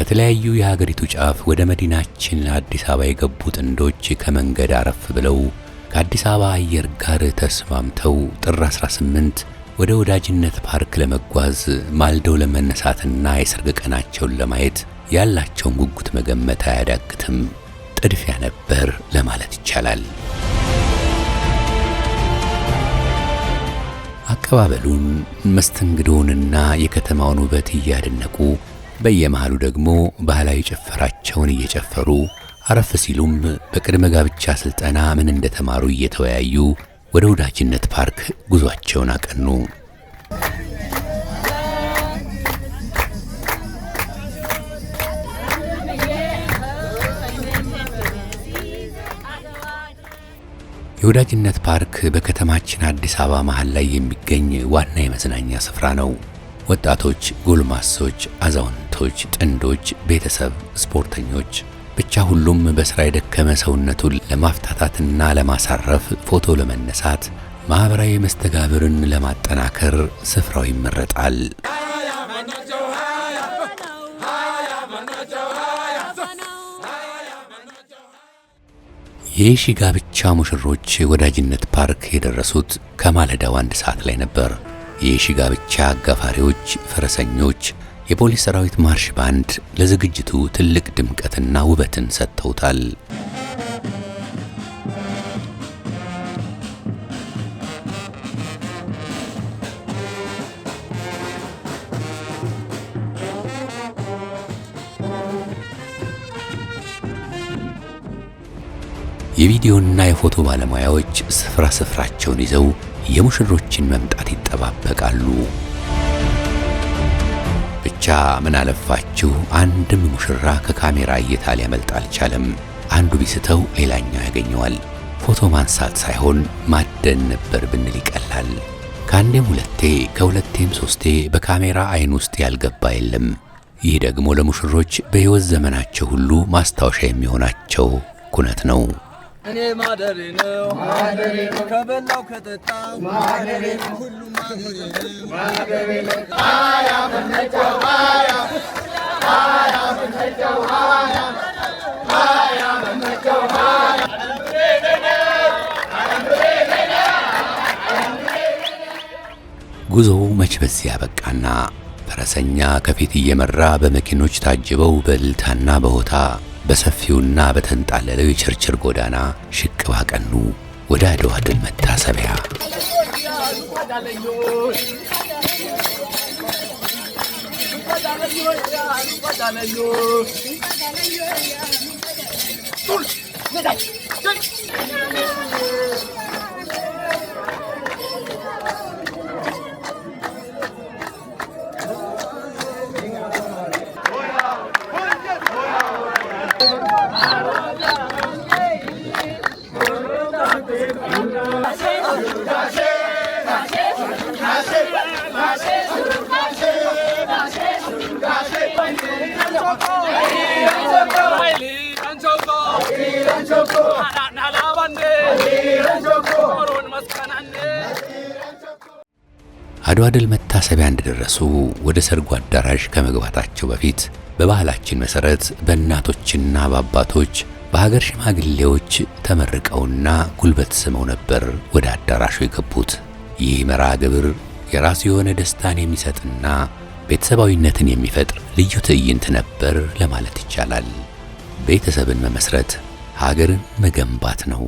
ከተለያዩ የሀገሪቱ ጫፍ ወደ መዲናችን አዲስ አበባ የገቡ ጥንዶች ከመንገድ አረፍ ብለው ከአዲስ አበባ አየር ጋር ተስማምተው ጥር 18 ወደ ወዳጅነት ፓርክ ለመጓዝ ማልደው ለመነሳትና የሰርግ ቀናቸውን ለማየት ያላቸውን ጉጉት መገመት አያዳግትም። ጥድፊያ ነበር ለማለት ይቻላል። አቀባበሉን፣ መስተንግዶውንና የከተማውን ውበት እያደነቁ በየመሃሉ ደግሞ ባህላዊ ጭፈራቸውን እየጨፈሩ አረፍ ሲሉም በቅድመ ጋብቻ ስልጠና ምን እንደተማሩ እየተወያዩ ወደ ወዳጅነት ፓርክ ጉዟቸውን አቀኑ። የወዳጅነት ፓርክ በከተማችን አዲስ አበባ መሃል ላይ የሚገኝ ዋና የመዝናኛ ስፍራ ነው። ወጣቶች፣ ጎልማሶች፣ አዛውንቶች፣ ጥንዶች፣ ቤተሰብ፣ ስፖርተኞች ብቻ ሁሉም በስራ የደከመ ሰውነቱን ለማፍታታትና ለማሳረፍ፣ ፎቶ ለመነሳት፣ ማህበራዊ መስተጋብርን ለማጠናከር ስፍራው ይመረጣል። የየሺ ጋብቻ ሙሽሮች ወዳጅነት ፓርክ የደረሱት ከማለዳው 1 ሰዓት ላይ ነበር። የየሺ ጋብቻ አጋፋሪዎች፣ ፈረሰኞች፣ የፖሊስ ሰራዊት ማርሽ ባንድ ለዝግጅቱ ትልቅ ድምቀትና ውበትን ሰጥተውታል። የቪዲዮና የፎቶ ባለሙያዎች ስፍራ ስፍራቸውን ይዘው የሙሽሮችን መምጣት ይጠባበቃሉ። ብቻ ምን አለፋችሁ አንድም ሙሽራ ከካሜራ እይታ ሊያመልጥ አልቻለም። አንዱ ቢስተው ሌላኛው ያገኘዋል። ፎቶ ማንሳት ሳይሆን ማደን ነበር ብንል ይቀላል። ከአንዴም ሁለቴ ከሁለቴም ሶስቴ በካሜራ አይን ውስጥ ያልገባ የለም። ይህ ደግሞ ለሙሽሮች በሕይወት ዘመናቸው ሁሉ ማስታወሻ የሚሆናቸው ኩነት ነው። እኔ ማደሬ ነው ከበላው ከጠጣው ሁሉ ማደሬ ነው። ጉዞው መች በዚያ በቃና ፈረሰኛ ከፊት እየመራ በመኪኖች ታጅበው በእልልታና በሆታ በሰፊውና በተንጣለለው የቸርችል ጎዳና ሽቅብ አቀኑ ወደ አድዋ ድል መታሰቢያ። አድዋ ድል መታሰቢያ እንደደረሱ ወደ ሰርጉ አዳራሽ ከመግባታቸው በፊት በባህላችን መሰረት በእናቶችና በአባቶች በሀገር ሽማግሌዎች ተመርቀውና ጉልበት ስመው ነበር ወደ አዳራሹ የገቡት። ይህ መርሃ ግብር የራሱ የሆነ ደስታን የሚሰጥና ቤተሰባዊነትን የሚፈጥር ልዩ ትዕይንት ነበር ለማለት ይቻላል። ቤተሰብን መመስረት ሀገርን መገንባት ነው።